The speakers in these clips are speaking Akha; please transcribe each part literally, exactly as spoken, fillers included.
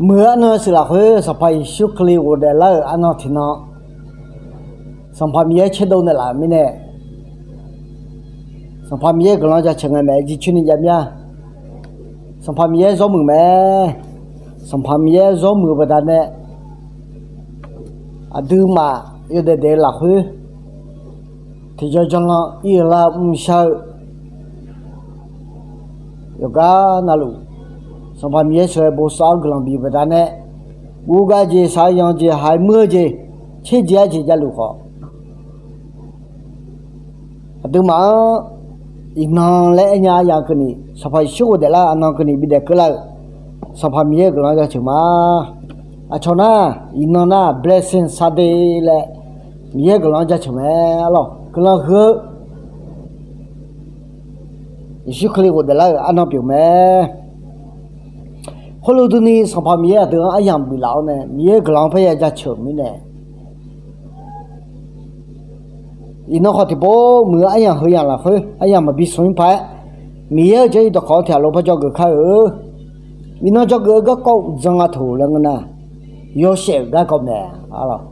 Muiq-eu arnan yawshuif lafkhoer Sanqpaq Yeqsur Kali ghofdaef lar-euq arnan tiqnan, Sanqpaq Miqyaer caerdov naeqlaf-euq mirnae, Sanqpaq Miqyaer guiqlanq jaceuq ngae maeq-aer jircoer ni jav mir-a. Sanqpaq Miqyaer zawr muiq mae. Sanqpaq Miqyaer zawr muiq-eu baqdanae, aqduimaf yawdaef daef-eu lafkhoer tiqjan janlanr ir-eu lar mrshar-eu yawqgar navluf, Sanqpaq Miqyaer sheuqghae bosav-awr guiqlanq bif-eu baqdanae, guvgav jeq, shaqyan jeq, haiq muir-eu jeq, tserjeq arjeq javluf khawf, aqduimaf-anr iqnan laer aernya aryaq keuvni, Sanqpaq Yeqsur ghofdaef lar-eu arnan keuvni bidaef keuvlar-euq Sanqpaq Miqyaer-euq guiqlanq jaceuq ma. Aqcawq nar, iqnan nar Blessing Sunday laer Miqyaer-euq guiqlanq jaceuq mae. Arlawq, guiqlanq huiq-eu Yeqsur Kali ghofdaef lar-euq arnan pyeuf mae. Khoerlof durni Sanqpaq Miqyaer aqdui-anr aryamq biflaf-awr nae Miqyaer-euq guiqlanq-anr parya jaceuq-euq mirnae, iqnan khawf tiqpov muiq-eu aryamq heu yamq lafkhoer aryamq maqbi smq-ir paq-aer, Miqyaer-euq Jarlif dawqkawq-anr tiq ghaq lof par dzawgeuf kar-eu. Iqnan dzawgeuf-eu garkawv uqdzan nga toq laer ngeur nar, yawshaef-euq garkawv mae. Arlawq,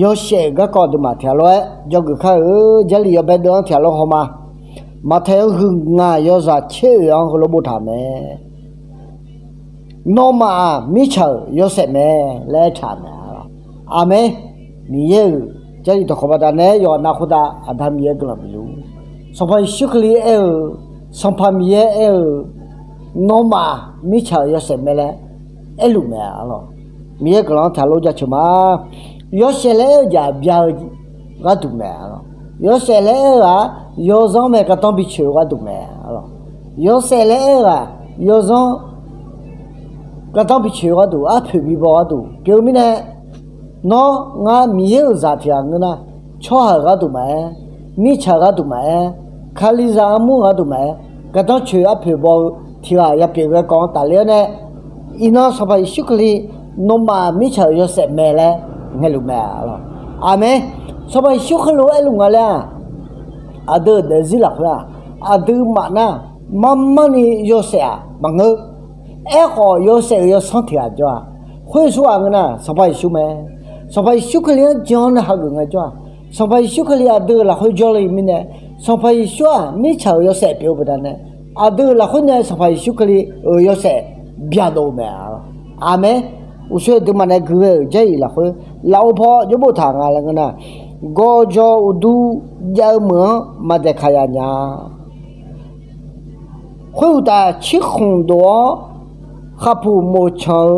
yawshaef-euq garkawv aqduimaf tiq ghaq lof-aer dzawgeuf kar-eu. Jarlif yawbae deuv-anr tiq ghaq lof hawma, Maqtaeq-anr huiq ngaq yawzaq caer oeq-anr heulof boftaq-euq mae. Nawmaf-aq mirtsaq-euq yawshaef mae laer aertaq-euq mae. Aqmeq. Miqyaer-euq Jarlif dawqkawq baqdanae yawqha nav khoertav Aqda Miqyaer guiqlanq bifluf. Sanqpaq Yeqsur Kali aer-eu, Sanqpaq Miqyaer aer-eu, nawmaf mirtsaq-euq yawshaef mae laer aerluf mae. Arlawq, Miqyaer guiqlanq-anr tiq ghaq lof jaceuq ma. Yawshaef laer aer-eu jeq-aq bya-eu gharduq mae. Yawshaef laer aer-eu ghaq-aq, yawzanr mae gardanr bicoeq-eu gharduq mae. Yawshaef laer aer-eu ghaq-aq, yawzanr gardanr bicoeq-eu gharduq, arpoeq bibaw gharduq pyeuf-eu mirnae, nawr ngar Miqyaer-euq zaq tiq ghaq ngeur nar, tsawrhaq-euq gharduq maqaer, mirtsaq-euq gharduq maqaer, Kalizaq armur-euq gharduq maqaer, gardanr coeq arpoeq baw-eu tiq ghaq yapyeuf ghae kawv-anr tafler-awr nae, iqnan Sanqpaq Yeqsur Kali nawmaf mirtsaq-euq yawshaef mae laer ngaeqluf mae. Arlawq, aqmeq. Sanqpaq Yeqsur heulof-aer aerluf nga laer-aq, aqdui-euq daefzir lafkhoer-aq, aqduimaf nar, marmarni yawshaef-aq maqngeur. Aerkhawf, yawshaef-euq yawsanr tiq ghaq jawr-a. Khoer Yeqsur ghaq ngeur nar, Sanqpaq Yeqsur mae. Sanqpaq Yeqsur Kali-anr jan-awr nae hageuf ngaejawr-aq, Sanqpaq Yeqsur Kali aqdui-euq lafkhoer jawrle-eu mirnae, Sanqpaq Yeqsur-aq mirtsaq-euq yawshaef pyeuf-eu baqdanae, aqdui-euq lafkhoer nae Sanqpaq Yeqsur Kali-euq yawshaef byaqdov-eu mae. Aqmeq. Uqshoe aqduimaf nae gui ghae-euq Jarlif lafkhoer lafov paw jawr boftaq nga laer ngeur nar, gawqjawq uqdu jav-eu meuq-anr maq daeqkaq ya nya. Khoeruqtaf, cirkhmq dof-awr khaqpuq moqcanq-eu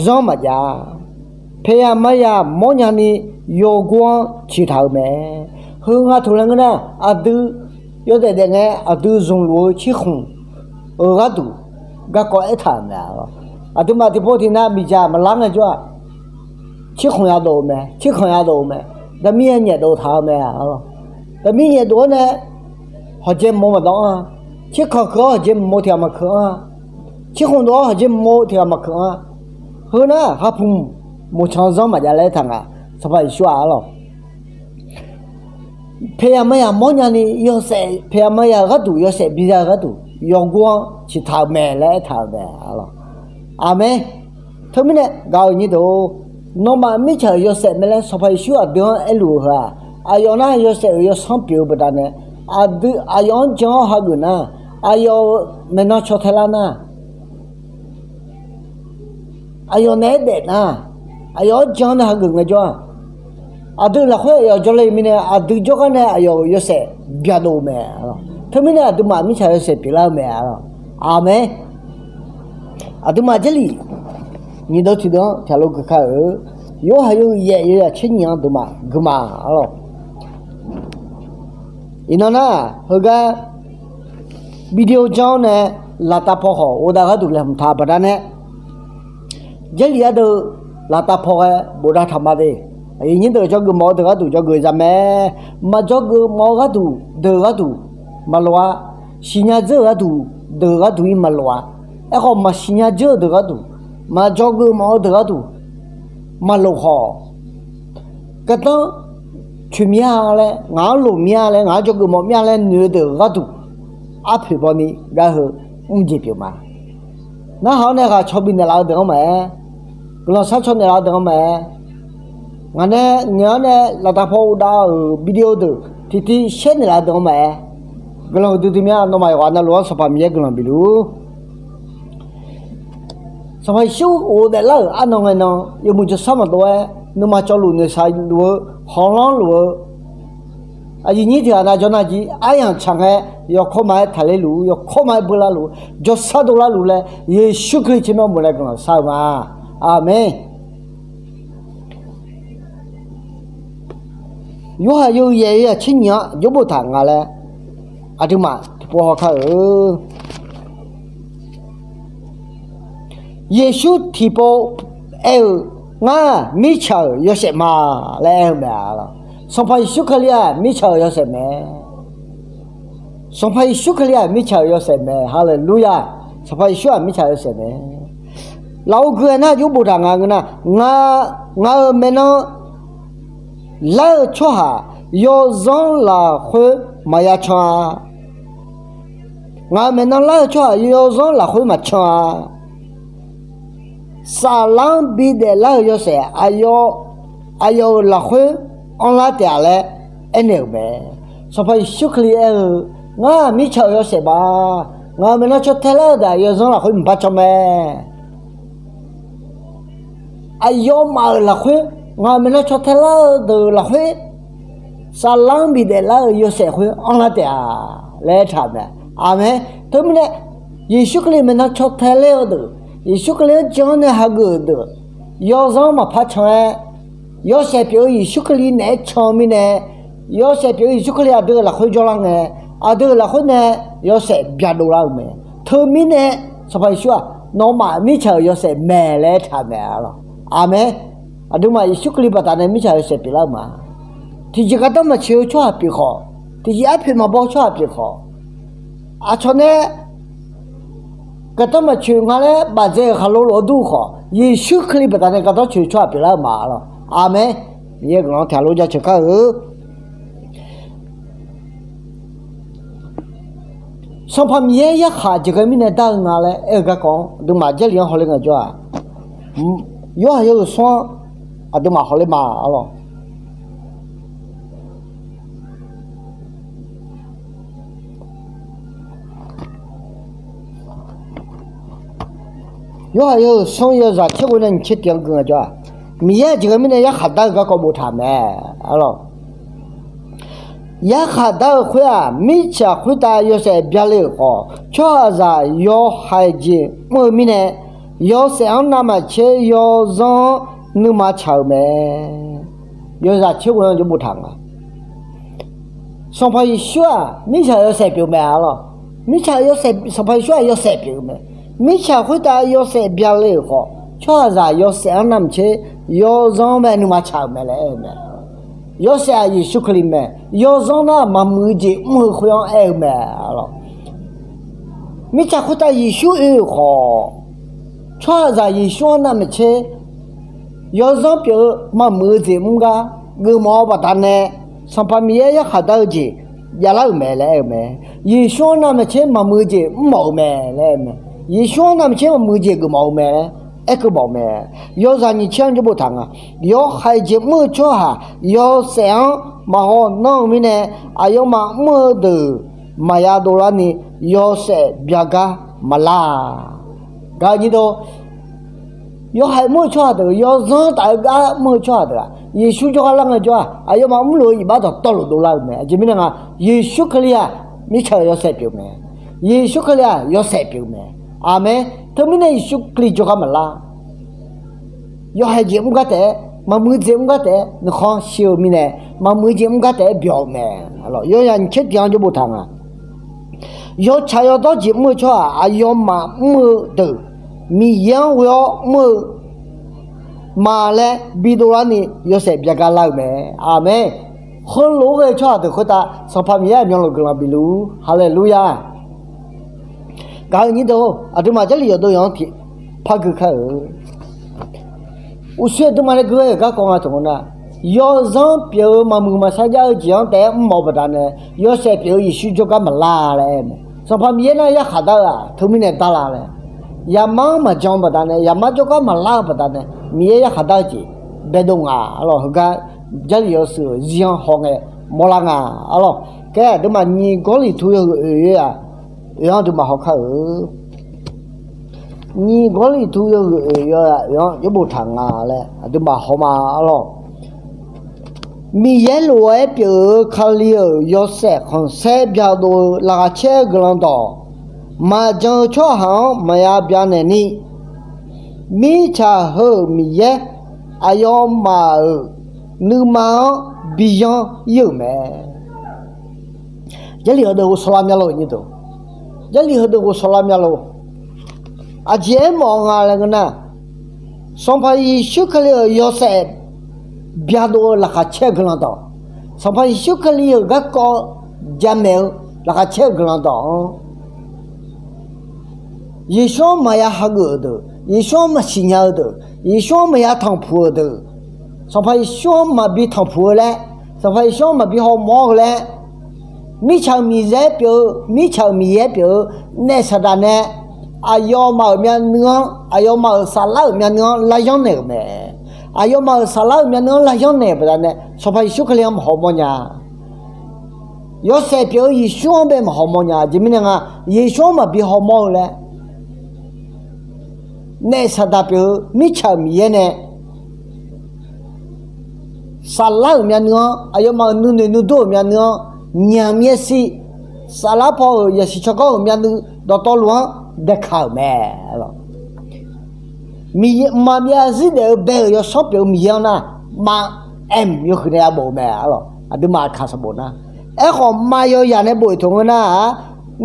zanr maqjav. Paeqyaq mayaq mawrnya ni yawgor-anr ciqtaq-eu mae. Heu nga toq laer ngeur nar, aqdui yawdaef daef ngae aqdui zmqluf-eu cirkhmq-euq gharduq garkawv aertaq-euq mae. Aqduimaf tiqpov tiqnav miqdzaq maqlar ngaejawr-aq, cirkhmq yadov-eu mae, cirkhmq yadov-eu mae. Daqmir-aer nyaefdov taq-eu mae. Daqmir nyaefdov-awr nae hawqjae mawr maqdawv-anr-a, cirkhmq keuq-awr hawqjae mawr tiq ghaq maqkeuq-anr-a, cirkhmq dov-awr hawqjae mawr tiq ghaq maqkeuq-anr-a. Heu nar, khaqpuq moqcanq zanr maqjav laer aertaq nga. Sanqpaq Yeqsur-aq arlawq, paeqyaq mayaq mawrnya ni yawshaef, paeqyaq mayaq-euq gharduq yawshaef biza-eu gharduq yawgor-anr ciqtaq-euq mae laer aertaq-euq mae. Arlawq, aqmeq. Teumirnae gaq-euq nyir deuq-or, nawmaf mirtsaq-euq yawshaef mae laer Sanqpaq Yeqsur aqdui-anr aerluf-eu heu-aq, aqyawf nar yawshaef-euq yawsanr pyeuf-eu baqdanae, aqdui aqyawf-anr jan-awr hageuf nar, aqyawf-euq maeqnan caw tae lar nar, aqyawf naeq-aer daef nar, aqyawf-anr jan-awr nae hageuf ngaejawr-aq, aqdui lafkhoer aqyawf jawrle-eu mirnae, aqdui jawrgar nae aqyawf-euq yawshaef byaqdov-eu mae. Teumirnae aqduimaf mirtsaq yawshaef pyeuflar-eu mae. Aqmeq. Aqduimaf Jarlif nyiq deuv tiq deuv-anr tiq ghaq lof gui kar-eu. Yorhaq yawhuiq yaef yawzaq tser nyiq-anr duimaf gui ma. Arlawq, iqnan nar, heugar video janr-awr nae laftav paw khawf ghofdav gharduq laeqhmq taq baqdanae, Jarlif ardeuv laftav paw ghae bofdav taq ma de. Aqyuif nyir deuq dzawgeuf mawf-eu deuq gharduq dzawgeuf za mae. Maqdzawgeuf mawf-eu gharduq deuq gharduq maqloq-a. Siqnya dzeur-euq gharduq deuq gharduq-ir maqloq-a. Aerkhawf, maqsiqnya dzeur-euq deuq gharduq, maqdzawgeuf mawf-eu deuq gharduq maqloq khawf, gardanr coeq mir-a laer, ngaq-anr loq mir-a laer, ngaq-anr dzawgeuf mawf mir-a laer noeq-eu deuq gharduq, arpoeq bawni gar heu mr jeq pyeuf ma. Narhaq-awr nae ghaq caw bifnaeq laf-eu deuq-anr maqaer, guiqlanq sharcaw naeqlaf-eu deuq-anr maqaer, ngaq nae ngaeq-awr nae laqda paw uvdav-euq video deuq tiqtiv shaer naeqlaf-eu deuq-anr maqaer, guiqlanq huiqdui dui mya. Nawmaf yawqghaq navluf-anr Sanqpaq Miqyaer guiqlanq bifluf-ur. Sanqpaq Yeqsur ghofdaef lar-euq arnan ngae nan, yawmuiq jawrshar maqdov-aer, nuima cawvluf noeqshaq luf-eu, hawqlanr luf-eu, aqyuif nyir tiq ghaq nav jawr nar jir aryamq tsaq ngae, yawkawr ma-aer taqler luf-ur, yawkawr ma-aer beular luf-ur, jawrshar dovlar luf laer Yeqsur Kali tsawrmyanr mawf nae guiqlanq shar-eu ma. Aqmeq. Yorhaq yawhuiq yaeq-eu aqtser nyiq-anr jawr boftaq nga laer aqduimaf tiqpov haw kar-eu. Yeqsur tiqpov aer-eu, Ngar-aq mirtsaq-euq yawshaef ma laer aer-eu mae. Sanqpaq Yeqsur Kali-aq mirtsaq-euq yawshaef mae. Sanqpaq Yeqsur Kali-aq mirtsaq-euq yawshaef mae. Haleluya! Sanqpaq Yeqsur-aq mirtsaq-euq yawshaef mae. Lafov gui-aer nar jawr boftaq nga ngeur nar, ngaq-euq maeqnan lar-eu tsawrhaq yawzanr lafkhoer maqya can-a. Ngaq-euq maeqnan lar-eu tsawrhaq yawzanr lafkhoer maqcan-a. Saflar-anr bidaef lar-euq yawshaef aqyawf, aqyawf-euq lafkhoer anrlar taef-a laer aernaeq-euq mae. Sanqpaq Yeqsur Kali aer-eu, Ngar-aq mirtsaq-euq yawshaef ma. Ngaq-euq maeqnan caw tae lar-eu deuq-aq yawzanr lafkhoer maqpar can mae. Aqyawfmaf-euq lafkhoer, ngaq-euq maeqnan caw tae lar-eu deuq lafkhoer, saflar-anr bidaef lar-eu yawshaef khoer anrlar taef-a laer aertaq-euq mae. Aqmeq. Teumirnae Yeqsur Kali maeqnan caw tae ler-eu deuq, Yeqsur Kali-anr jan-anr nae hageuf-euq deuq, yawzanr maqpar can-aer, yawshaef pyeuf-eu Yeqsur Kali naeq-aer can-eu mirnae, yawshaef pyeuf-eu Yeqsur Kali aqdui-euq lafkhoer jawrlar ngae, aqdui-euq lafkhoer nae yawshaef byadov lar-eu mae. Teumirnae Sanqpaq Yeqsur-aq, Nawmaf mirtsaq-euq yawshaef mae laer aertaq-euq mae. Aqmeq. Aqduimaf Yeqsur Kali baqdanae mirtsaq-euq yawshaef pyeuflar-eu ma. Tiqjeq gardanr maqtsoeq-eu tsawrhaq pyeuf khawf, tiqjeq arpoeq maqbaw-eu tsawrhaq pyeuf khawf, aqcawq nae gardanr maqtsoeq nga laer bafdzae-euq khaqlo lof-aer dur-eu khawf, Yeqsur Kali baqdanae gardanr tsoeq-eu tsawrhaq pyeuflar-eu ma lawq. Aqmeq. Miqyaer guiqlanq-anr tiq ghaq lof jaceuq kar-eu. Sanqpaq Miqyaer yarkhaq jeq ghae mirnae dar-eu nga laer aer-eu garkawv-anr aqduimaf Jarlif-anr hawler ngaejawr-aq, Yorhaq yawhuiq smr-anr aqduimaf hawler ma lawq. Yorhaq yawhuiq smr yawzaq tser ghoe nae nyiq tser tiq-anr gui ngaejawr-aq, Miqyaer aqjeq ghae mirnae yarkhaq dar-eu garkawv boftaq mae lawq. Yarkhaq dar-eu khoer-aq, mirtsaq khoertav yawshaef bya le-euq khawf, tsawrhaqzaq yawhaiq jeq mr-eu mirnae, yawshaef-anr navmaqtser yawzanr-anr nuima tsaq-euq mae. Yawzaq tser ghoe-anr jawr boftaq nga. Sanqpaq Yeqsur-aq mirtsaq yawshaef pyeuf mae lawq. Mirtsaq yawshaef, Sanqpaq Yeqsur-aq yawshaef pyeuf-eu mae. Mirtsaq khoertav yawshaef bya le-euq khawf, tsawrhaqzaq yawshaef-anr navmaqtser yawzanr mae nuima tsaq-euq mae laer aer-eu mae. Yawshaef-aq Yeqsur Kali mae. Yawzanr nar maqmuiq-eu jeq mr-eu khoer-anr aer-eu mae lawq. Mirtsaq khoertav Yeqsur oe-euq khawf, tsawrhaqzaq Yeqsur-anr navmaqtser yawzanr pyeuf-eu maqmuiq-eu jeq mr gar geufmawf-eu baqdanae, Sanqpaq Miqyaer yarkhaq dar-eu jeq javlar-euq mae laer aer-eu mae. Yeqsur-anr navmaqtser maqmuiq-eu jeq mrmawf-eu mae laer aer-eu mae. Yeqsur-anr navmaqtser maqmuiq-eu jeq geufmawf-eu mae laer aer keuv mawf-eu mae. Yawzaq nyiq tser-anr jawr boftaq nga. Yawhaiq jeq mr-eu tsawrhaq yawshaef-anr maqhaw nanr-eu mirnae, aqyawfmaf mr-eu deuq maqya dovlarni yawshaef byagar maqlar. Gaq-eu nyir dov, yawhaiq mr-eu tsawrhaq deuq, yawzanr taf-eu gar mr-eu tsawrhaq deuq-aq, Yeqsur jawrgar lar ngaejawr-aq, aqyawfmaf mrluf-eu iqbax dawqtawvluf dovlar-eu mae. Aqjeq mirnae nga, Yeqsur Kali-aq mirtsaq-euq yawshaef pyeuf-eu mae. Yeqsur Kali-aq yawshaef pyeuf-eu mae. Aqmeq. Teumirnae Yeqsur Kali jawrgar maqlar. Yawhaiq jeq mr gar taef-aer, maqmuiq jeq mr gar taef-aer nuikhanr shir-eu mirnae, maqmuiq jeq mr gar taef-aer byawq-eu mae. Yawzaq nyiq tser tiq-anr jawr boftaq nga. Yawtsaq yawdawr jeq mr-eu tsawrhaq aqyawfmaf mr-eu deuq Miqyaer-anr ghoe-awr mr-eu ma laer bidov larni yawshaef byagar lar-eu mae. Aqmeq. Heulof-aer ghae-eu tsawrhaq deuq khoertav Sanqpaq Miqyaer aqmyanluf guiqlanq bifluf-ur. Haleluya. Gaq-eu nyir dov, aqduimaf Jarlif yawqdov yawq-anr tiqpar gui kar-eu. Uqshoe aqduimaf nae gui-aer-euq garkawv nga taq nga nar, yawzanr pyeuf-eu maqmuiq maqshar jav-eu jeq-anr taef-aer mrmawf-eu baqdanae, yawshaef pyeuf-eu Yeqsur jawrgar maqlar laer aer-eu mae. Sanqpaq Miqyaer nar yarkhaq dar-eu-aq teumirnae dar la laer, yaqmar-anr maqjan baqdanae, yaqmar jawrgar maqlar-eu baqdanae Miqyaer yarkhaq dar-eu jeq baedov nga. Arlawq, heugar Jarlif yawshuif-euq zir-anr hawngae mawrlar nga. Arlawq, kaer aqduimaf nyiq Gawrliqtu yawhuiq oeq yawzaq oeq-anr aqduimaf haw kar-euq. Nyiq Gawrliqtu yawhuiq oeq yawzaq oeq-anr yaerbof taq nga laer aqduimaf haw ma. Arlawq, Miqyaer lof-aer pyeuf-eu Kali-euq yawshaef khanqsaer byaqdov-eu laqkhaq caer-eu guiqlanq dawq, maqjan-eu tsawrhaq-anr maqya byanaeq ni, mirtsaq heu-euq Miqyaer aqyawfmaf-euq nuima-anr bi yanr ir-euq mae. Jarlif heudeuq ghovshaw lar mya lor, nyiq deuq. Jarlif heudeuq ghovshaw lar mya lor. Aqjeq aermawf nga laer ngeur nar, Sanqpaq Yeqsur Kali-euq yawshaef byaqdov-eu laqkhaq caer-eu guiqlanq dawq, Sanqpaq Yeqsur Kali-euq garkawv jamaeq-eu laqkhaq caer-eu guiqlanq dawq-anr, Yeqsur-anr maqya hageuf-euq deuq, Yeqsur-anr maqsiq nya-eu deuq, Yeqsur-anr maqya tanqpuq-euq deuq, Sanqpaq Yeqsur-anr maqbi tanqpuq-eu laer, Sanqpaq Yeqsur-anr maqbi hawmawr-eu laer, mirtsaq-euq Miqyaer pyeuf-eu, mirtsaq-euq Miqyaer pyeuf-eu naef Saqdaq nae aqyawfmaf-euq myavnuiv-anr, aqyawfmaf-euq saflar-euq myavnuiv-anr lar yanr naeq-euq mae. Aqyawfmaf-euq saflar-euq myavnuiv-anr lar yanr naeq-euq baqdanae Sanqpaq Yeqsur Kali-anr maqhaw mawr nya. Yawshaef pyeuf-eu Yeqsur-anr bae maqhaw mawr nya. Aqjeq mirnae nga, Yeqsur-anr maqbi hawmawr-eu laer, naef Saqdaq pyeuf-eu mirtsaq-euq Miqyaer nae saflar-euq myavnuiv-anr, aqyawfmaf-euq nuinoeq nuidur-euq myavnuiv-anr, nyiq ghaq myaer shir, saflar paw-euq yasiq tsawrganr-euq myavnuiv dawqtawvluf-anr daeqkaq-euq mae. Mqmaq myav zarzir daef-eu bae-euq yawsanr pyeuf-eu Miqyaer-anr nar, maqaem yawhuiq nae ya bof-eu mae. Arlawq, aqduimaf aqkaq sanqbof nar, aerkhawf maqyaw yaq nae bof-euq teu ngeur nar-aq,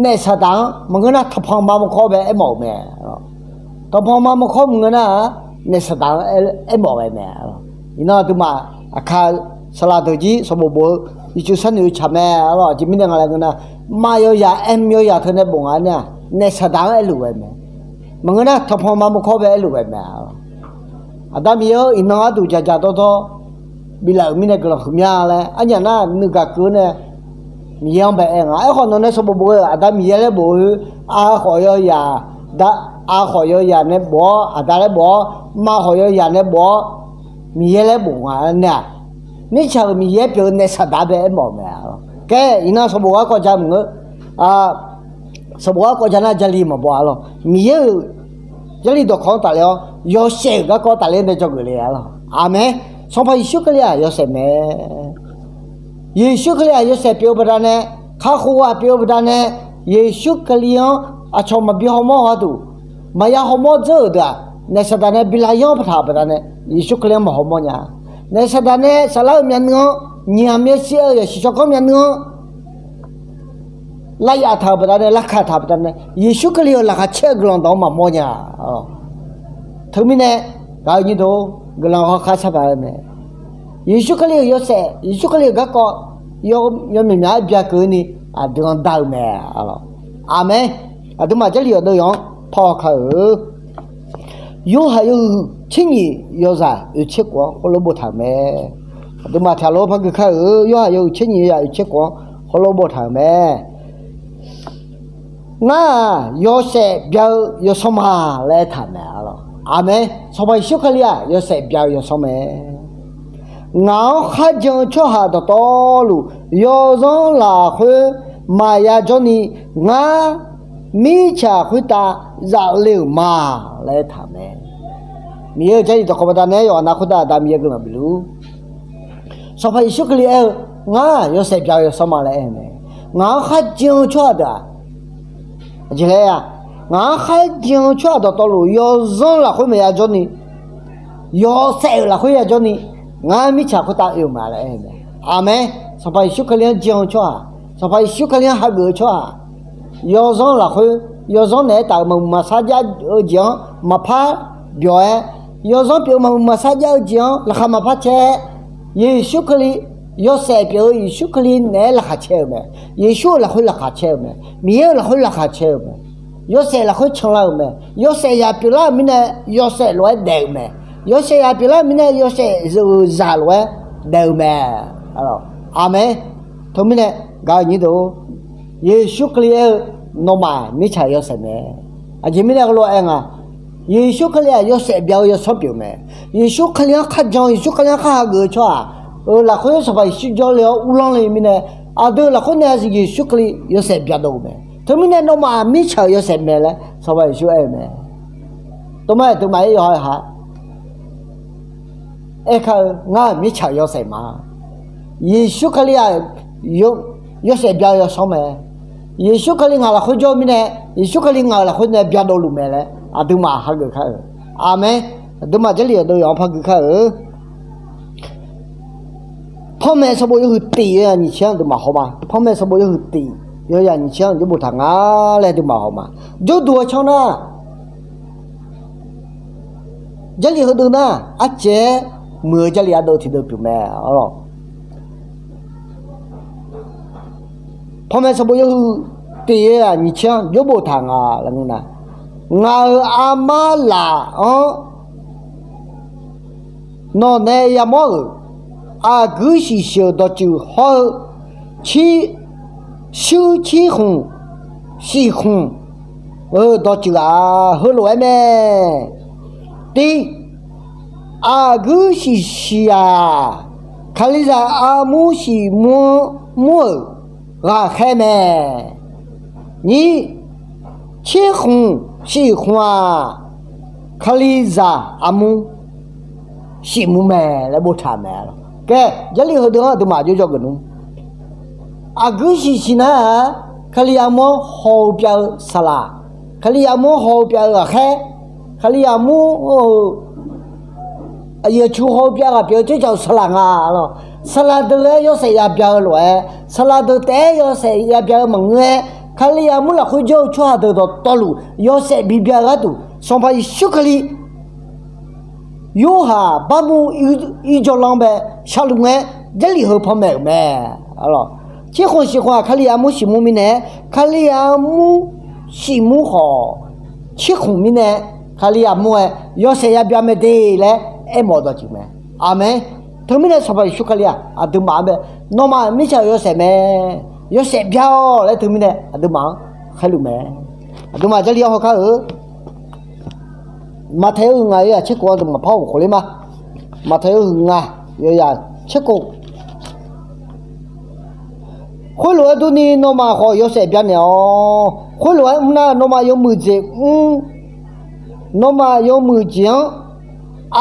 naef Saqdaq-anr maqngeur nar tanqpanq ma maqkawr bae aermawf-euq mae. Tanqpanq ma maqkawr maqngeur nar-aq, naef Saqdaq-anr aermawf ghae mae. Iqnan aqduimaf aqkaq-eu saqlaq deuq jir sanqbof bof-eu ircuf sharnoeq-eu tsaq mae. Arlawq, aqjeq mirnae nga laer ngeur nar, maqyaw yaq aem yaw yaq teu nae bof nga-ar nar-aq, naef Saqdaq-anr aerluf ghae mae. Maqngeur nar tanqpanq ma maqkawr bae aerluf ghae mae. Aqda Miqyaer-or, iqnan gharduq dzaqdzaq dawrdawr biflaf-euq mirnae guiqlanq huiqmya laer arnyaf nar nuigaq keuv-eu nae Miqyaer-anr bae aer nga. Aerkhawf nawq nae sanqbof bof ghae-euq Aqda Miqyaer laer bof-eu, aqkhawf yawyaq, aqkhawf yawyaq nae bof-awr Aqda laer bof-awr, maqkhawf yawyaq nae bof-awr Miqyaer laer bof nga nae-aq, mirtsaq-euq Miqyaer pyeuf-eu naef Saqdaq bae aermawf-eu mae. Kaer iqnan sanqbof garkawv ja maqngeur. Sanqbof garkawv ja nar Jarlif maqbaw-a lawr. Miqyaer-euq Jarlif dawqkawq-anr tafler-awr yawshaef-euq garkawv tafler nae dzawgeuf le-a lawr. Aqmeq. Sanqpaq Yeqsur Kali-aq yawshaef mae. Yeqsur Kali-aq yawshaef pyeuf-eu baqdanae, kakhof-aq pyeuf-eu baqdanae, Yeqsur Kali-anr aqcawq maqbi hawmawr-eu gharduq, maqya hawmawr dzeur-euq deuq-aq, naef Saqdaq nae bi lar yanr-anr paqtaq-euq baqdanae, Yeqsur Kali-anr maqhawmawr nya. Naef Saqdaq nae saflar-euq myavnuiv-anr, nyiq ghaq myaer shir-eu yasiq tsawrganr myavnuiv-anr laryaf taq-euq baqdanae, larkaq taq-euq baqdanae, Yeqsur Kali-euq laqkhaq caer-eu guiqlanq dawq-anr maqmawr nya. Teumirnae, gaq-eu nyir deuq, guiqlanq hawkhav sharpaq-eu mae. Yeqsur Kali-euq yawshaef, Yeqsur Kali-euq garkawv yawmyaq myaq-aer byakeuv-eu ni aqdui-anr dar-eu mae. Aqmeq. Aqduimaf Jarlif yawqdeuv yawq-anr parhaw ka-eu Yorhaq yawhuiq tser nyiq yawzaq oeq tser khof-anr heulof boftaq-euq mae. Aqduimaf tiqghaq lof-aer par gui kar-eu Yorhaq yawhuiq tser nyiq yawzaq oeq tser khof-anr heulof boftaq-euq mae. Ngar-aq yawshaef bya-eu yawsanr ma laer aertaq mae. Aqmeq. Sanqpaq Yeqsur Kali-aq yawshaef bya-eu yawsanr mae. Ngaq-anr kharjan-eu tsawrhaq dawqtawvluf yawzanr lafkhoer maqya jawrni, ngar mirtsaq khoertav zaf le-euq ma laer aertaq mae. Miqyaer-euq Jarlif dawqkawq baqdanae yawqha-anr khoertav Aqda Miqyaer guiqlanq bifluf. Sanqpaq Yeqsur Kali aer-eu, ngar yawshaef bya-eu yawsanr ma laer aer-eu mae. Ngaq-anr kharjan-eu tsawrhaq deuq-aq, aqjeq laer-a, ngaq-anr kharjan-eu tsawrhaq dawqtawvluf yawzanr lafkhoer maqya jawrni, yawshaef-euq lafkhoer ya jawrni, ngar mirtsaq khoertav oe-euq ma laer aer-eu mae. Aqmeq. Sanqpaq Yeqsur Kali-anr jan-eu tsawrhaq, Sanqpaq Yeqsur Kali-anr hageuf-eu tsawrhaq, yawzanr lafkhoer, yawzanr naeq-aer taf-euq maqmuiq maqsar jav-eu jeq-anr maqpar byawq-aer, yawzanr pyeuf-eu maqmuiq maqsar jav-eu jeq-anr laqkhaq maqpar cae-aer, Yeqsur Kali yawshaef pyeuf-eu Yeqsur Kali naeq-aer laqkhaq cae-euq mae. Yeqsur-euq lafkhoer laqkhaq cae-euq mae. Miqyaer-euq lafkhoer laqkhaq cae-euq mae. Yawshaef lafkhoer canlar-euq mae. Yawshaef ya pyeuflar-euq mirnae yawshaef lof-aer daef-euq mae. Yawshaef ya pyeuflar-euq mirnae yawshaef zaq lof-aer daef-eu mae. Aqmeq. Teumirnae gaq-eu nyir deuq, Yeqsur Kali aer-eu nawmaf mirtsaq-euq yawshaef mae. Aqjeq mirnae heulof-aer aer nga, Yeqsur Kali-aq yawshaef bya-eu yawsanr pyeuf mae. Yeqsur Kali-anr kharjan, Yeqsur Kali-anr khar hageuf-eu tsawrhaq-euq lafkhoer Sanqpaq Yeqsur jawrle-awr uvlanr le-eu mirnae, aqdui lafkhoer nae Yeqsur Kali yawshaef byadov-eu mae. Teumirnae nawmaf mirtsaq-euq yawshaef mae laer Sanqpaq Yeqsur aer-eu mae. Tov ma, aqduimaf-aer yawqha ha aerkar-eu, ngar-euq mirtsaq-euq yawshaef ma. Yeqsur Kali-aq yawshaef bya-eu yawsanr mae. Yeqsur Kali ngaq lafkhoer jawr-eu mirnae, Yeqsur Kali ngaq-euq lafkhoer nae byadov luf mae laer aqduimaf hageuf kar-euq. Aqmeq. Aqduimaf Jarlif yawdov yawq-anr par gui kar-euq. Panmaeq sanqbof yawhuiq tiq yawzaq nyiq tser-anr aqduimaf haw ma. Panmaeq sanqbof yawhuiq tiq yawzaq nyiq tser-anr jawrbof taq nga laer aqduimaf haw ma. Jawrduq-eu canr nar, Jarlif heudeuq nar, arcaev-aer muiq-eu Jarlif ardeuv tiqdeuv pyeuf mae. Panmaeq sanqbof yawhuiq tiq yawzaq nyiq tser-anr jawrbof taq nga laer ngeur nar, ngaq-euq armar laf-anr nawq nae yamawr-euq aqguir shiq shiq-euq dawqtsuif hawr-eu, shuir cirkhmq shiq khmq-euq dawqtsuif-aq, heulof-aer mae. Tiv, aqguir shiq shiq-aq, Kalizaq armur shiq mur-anr mur-euq ghaqkhaer mae. Nyiq, cirkhmq shiq khmq-aq, Kalizaq armur shiq mur mae laer boftaq mae. Kae, Jarlif heudeuq-anr aqduimaf jawrjawr geuf nmr. Aqguir shiq shiq nar-aq, Kalizaq armur-anr haw-eu pyav-eu saqlaq, Kalizaq armur-anr haw-eu pyav-eu ghaqkhaer, Kalizaq armur-euq aqyuif aqtsu haw-eu pyav ghaq pyeuf-eu tsertsaq-euq saqlaq nga lawq. Saqlaq deuq-aer yawshaef yabya-eu lof-aer, saqlaq deuq taef-aer yawshaef yabya-eu maqngeur-aer, Kalizaq armur lafkhoer jawr-eu tsawrhaq deuq dawqtawvluf yawshaef bibya-eu gharduq, Sanqpaq Yeqsur Kali Yorhaq barmur irjawvlanr bae sharluf ngae, Jarlif heu panmaeq-euq mae. Cirkhmq shiq khmq-aq, Kalizaq armur shiq mur mirnae, Kalizaq armur shiq mur khawf, cirkhmq mirnae, Kalizaq armur-aer yawshaef yabya mae de laer aermawf-eu dawqtsuif mae. Aqmeq. Teumirnae Sanqpaq Yeqsur Kali-aq aqduimaf-anr bae, nawmaf mirtsaq-euq yawshaef mae, yawshaef bya-awq laer teumirnae aqduimaf-anr khaerluf mae. Aqduimaf Jarlif-anr hawkar-eu Maqtaeq yawhuiq ngaq yawzaq tserkhof-anr deuq maqpar-awq khof ler ma. Maqtaeq yawhuiq ngaq yawzaq tserkhof. Khoerlof-aer durni nawmaf khawf yawshaef byanaeq-awq. Khoerlof-aer mr nar, nawmaf yawmuiq jeq mr, nawmaf yawmuiq jeq-anr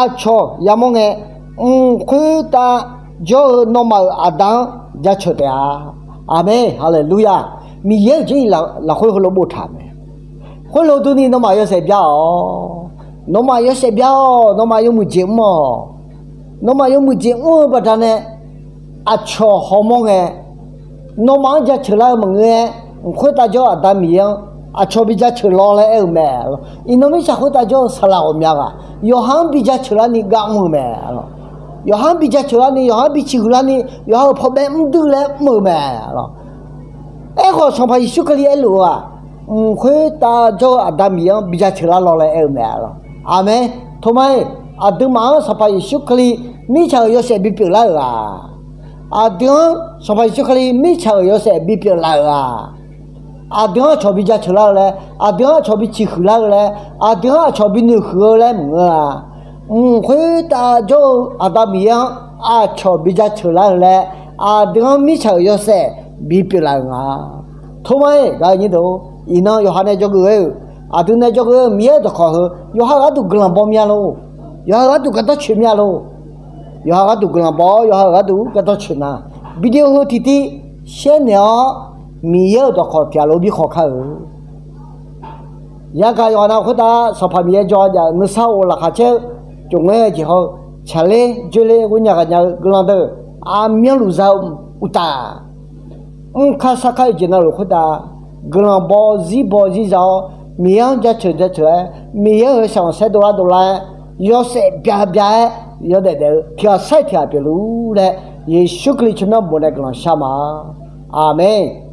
aqcawq yamawr ngae, mq khoertav jawr-eu nawmaf-euq Aqda-anr jaceuq taef-a. Aqmeq, haleluya. Miqyaer-euq jarlif lafkhoer heulof boftaq mae. Khoerlof durni nawmaf yawshaef bya-awq. Nawmaf yawshaef bya-awq. Nawmaf yawmuiq jeq mr-awq. Nawmaf yawmuiq jeq mr-eu baqdanae aqcawq hawmawr ngae, nawmaf-anr jaceuq lar-eu maqngeur-aer, mq khoertav jawr-eu Aqda Miqyaer-anr aqcawq bi jaceuq law laer aer-eu mae. Iqnan mirtsaq khoertav jawr-eu saqlaq ghawqmya ghaq, yawqha-anr bi jaceuq larni gar mr-eu mae. Yawqha-anr bi jaceuq larni, yawqha-anr bi ciqhuiq larni, yawqha-euq pawbaev mr duir laer mr-eu mae. Aerkhawf, Sanqpaq Yeqsur Kali aerluf-eu-aq, mq khoertav jawr-eu Aqda Miqyaer-anr bi jaceuq lar law laer aer-eu mae. Aqmeq. Toma-iq, aqduimaf-anr Sanqpaq Yeqsur Kali mirtsaq-euq yawshaef bipyeuf lar-euq-aq, aqdui-anr Sanqpaq Yeqsur Kali mirtsaq-euq yawshaef bipyeuf laf-euq-aq, aqdui-anr aqcawq bi jaceuq lar-eu laer, aqdui-anr aqcawq bi ciqhuiq lar-eu laer, aqdui-anr aqcawq bi noeqhuiq-eu laer maqngeur-a. Mq khoertav jawr-eu Aqda Miqyaer-anr aqcawq bi jaceuq lar-eu laer, aqdui-anr mirtsaq-euq yawshaef bipyeuf laf-euq nga. Toma-iq gaq-eu nyir-eu, iqnan yawqha nae dzawgeuf-eu, aqdui nae dzawgeuf-eu Miqyaer-euq dawqkawq heu yawqha-euq gharduq guiqlanq baw mya lor. Yawqha-euq gharduq gardanr coeq mya lor. Yawqha-euq gharduq guiqlanq baw-awr, yawqha-euq gharduq gardanr coeq nar, video heu tiqtiv shaer naeq-awr, Miqyaer-euq dawqkawq tiq ghaq lof-aer bi khawq kar-eu. Yagaq yawqghaq nav khoertav Sanqpaq Miqyaer jawr-a jav-eu nuisar of laqkhaq caer-eu, cofngaer ghae jeq haw-eu, tsaqler dzoerler ghoer nya ghaq nya-eu guiqlanq deuq aqmyanluf za-eu uqtaf, mr kar sar kar-eu jeq navluf khoertav guiqlanq baw zir baw zir za-awr, Miqyaer-anr jaceuq jaceuq-aer, Miqyaer-euq shaqanq saer dovlar dovlar-aer, yawshaef bya bya-aer, yawdaef daef-eu tiq ghaq sar-iq tiq ghaq pyeufluf-ur laer, Yeqsur Kali tsawrmyanr bof nae guiqlanq shar ma. Aqmeq.